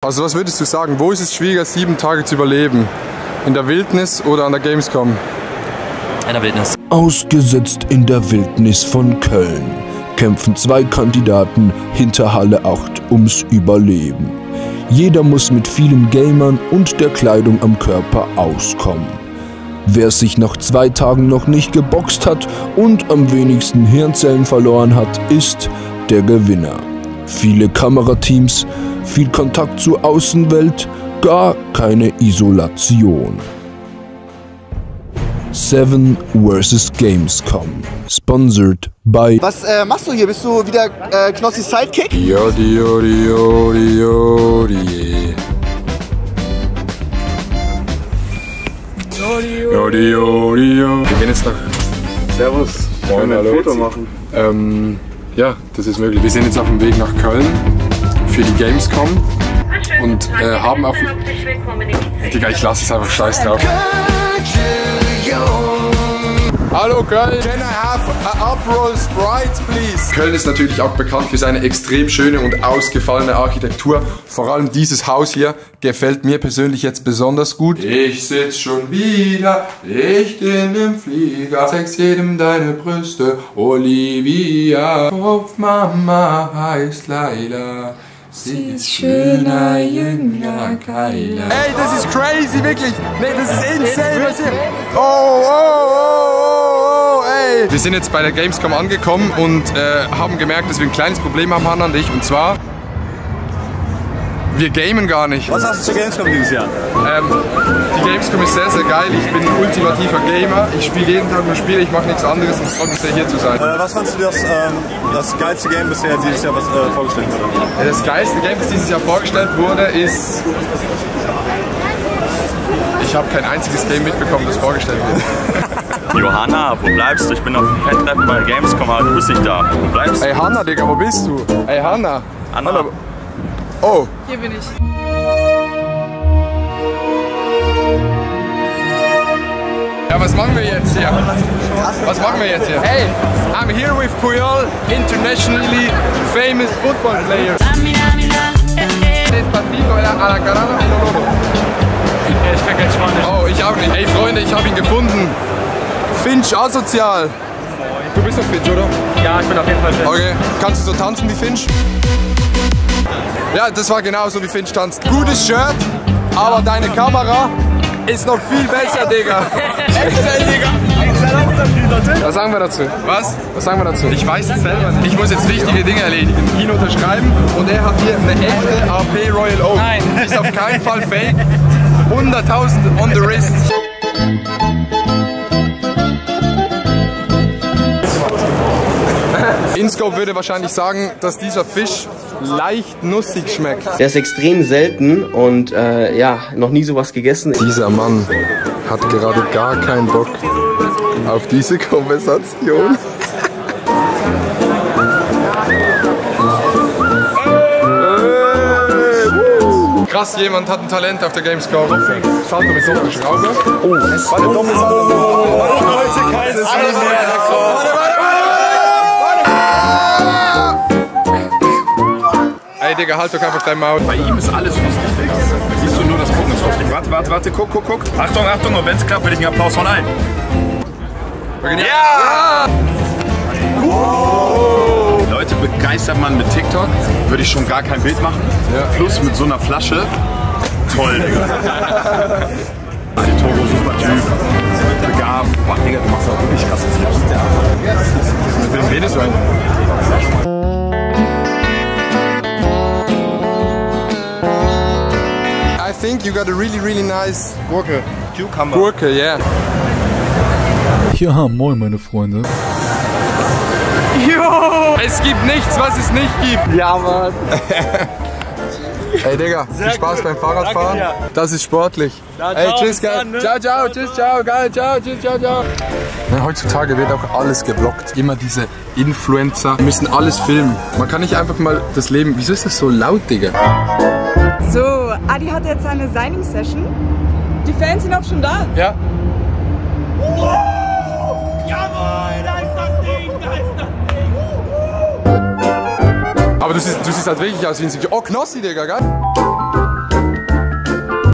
Also was würdest du sagen, wo ist es schwieriger, 7 Tage zu überleben? In der Wildnis oder an der Gamescom? In der Wildnis. Ausgesetzt in der Wildnis von Köln kämpfen 2 Kandidaten hinter Halle 8 ums Überleben. Jeder muss mit vielen Gamern und der Kleidung am Körper auskommen. Wer sich nach 2 Tagen noch nicht geboxt hat und am wenigsten Hirnzellen verloren hat, ist der Gewinner. Viele Kamerateams, viel Kontakt zur Außenwelt, gar keine Isolation. 7 vs. Gamescom. Sponsored by... Was machst du hier? Bist du wieder Knossis Sidekick? Jodi, jodi, jodi, jodi. Jodi, jodi, jodi. Wir gehen jetzt nach... Servus. Moin, hallo. Ein Foto machen. Ja, das ist möglich. Wir sind jetzt auf dem Weg nach Köln für die Gamescom und haben auf... Digga, ich lasse es einfach scheiß drauf. Hallo Köln! Can I have a Aperol Sprite, please? Köln ist natürlich auch bekannt für seine extrem schöne und ausgefallene Architektur. Vor allem dieses Haus hier gefällt mir persönlich jetzt besonders gut. Ich sitz schon wieder dicht in dem Flieger, zeig's jedem deine Brüste, Olivia. Mama heißt Laila. Sie ist schöner, jünger, geiler. Ey, das ist crazy, wirklich. Nee, das ist insane. Oh, ey. Wir sind jetzt bei der Gamescom angekommen und haben gemerkt, dass wir ein kleines Problem haben, Hannah und ich. Und zwar, wir gamen gar nicht. Was hast du zur Gamescom dieses Jahr? Die Gamescom ist sehr, sehr geil. Ich bin ein ultimativer Gamer. Ich spiele jeden Tag nur Spiele, ich mache nichts anderes und ich freue mich sehr, hier zu sein. Was fandest du das geilste Game bisher dieses Jahr, was vorgestellt wurde? Das geilste Game, das dieses Jahr vorgestellt wurde, ist... Ich habe kein einziges Game mitbekommen, das vorgestellt wird. Johanna, wo bleibst du? Ich bin auf dem Fan-Treffen bei der Gamescom, aber du bist nicht da. Wo bleibst du? Ey Hanna, Digga, wo bist du? Ey Hanna. Anna. Oh. Hier bin ich. Ja, was machen wir jetzt hier? Was machen wir jetzt hier? Hey, I'm here with Puyol, internationally famous football player. Despacito a la carana. Ich kann kein Spanisch. Oh, ich auch nicht. Ey Freunde, ich habe ihn gefunden. Finch asozial. Du bist doch Finch, oder? Ja, ich bin auf jeden Fall Finch. Okay, kannst du so tanzen wie Finch? Ja, das war genauso wie Finch tanzt. Gutes Shirt, aber deine Kamera ist noch viel besser, Digga. Was sagen wir dazu? Was? Was sagen wir dazu? Ich weiß es selber nicht. Ich muss jetzt wichtige Dinge erledigen. Ihn unterschreiben und er hat hier eine echte AP Royal Oak. Nein. Ist auf keinen Fall fake. 100.000 on the wrist. InScope würde wahrscheinlich sagen, dass dieser Fisch leicht nussig schmeckt. Der ist extrem selten und ja, noch nie sowas gegessen. Dieser Mann hat gerade gar keinen Bock auf diese Konversation. Krass, jemand hat ein Talent auf der Gamescom. Salto mit Doppelschraube. Oh, warte, Doppelsalto. Heute keines Ey Digga, halt doch einfach dein Maul. Bei ihm ist alles lustig, Digga. Siehst du nur das Gucken ist lustig. Warte, guck. Achtung, und wenn es klappt, will ich einen Applaus von allen. Ja! Oh. Leute begeistert man mit TikTok, würde ich schon gar kein Bild machen. Ja. Plus mit so einer Flasche. Toll, Digga. Toro, super Typ. Begabt. Boah, Digga, du machst auch wirklich krasse Flips. Mit wem redest du eigentlich? I think you got a really nice Gurke. Cucumber. Gurke, yeah. Ja, moin meine Freunde. Jo! Es gibt nichts, was es nicht gibt. Ja, Mann. Hey Digga, viel Spaß beim Fahrradfahren. Das ist sportlich. Ja, hey, ciao, tschüss, geil. ne? Ciao, tschüss, ciao, geil, ciao, tschüss, ciao. Ja, heutzutage wird auch alles geblockt. Immer diese Influencer müssen alles filmen. Man kann nicht einfach mal das Leben... Wieso ist das so laut, Digga? So, Adi hat jetzt seine Signing-Session. Die Fans sind auch schon da. Ja. Jawohl, da ist das Ding, da ist das Ding. Aber du siehst halt wirklich aus wie ein... Oh, Knossi, Digga, gell?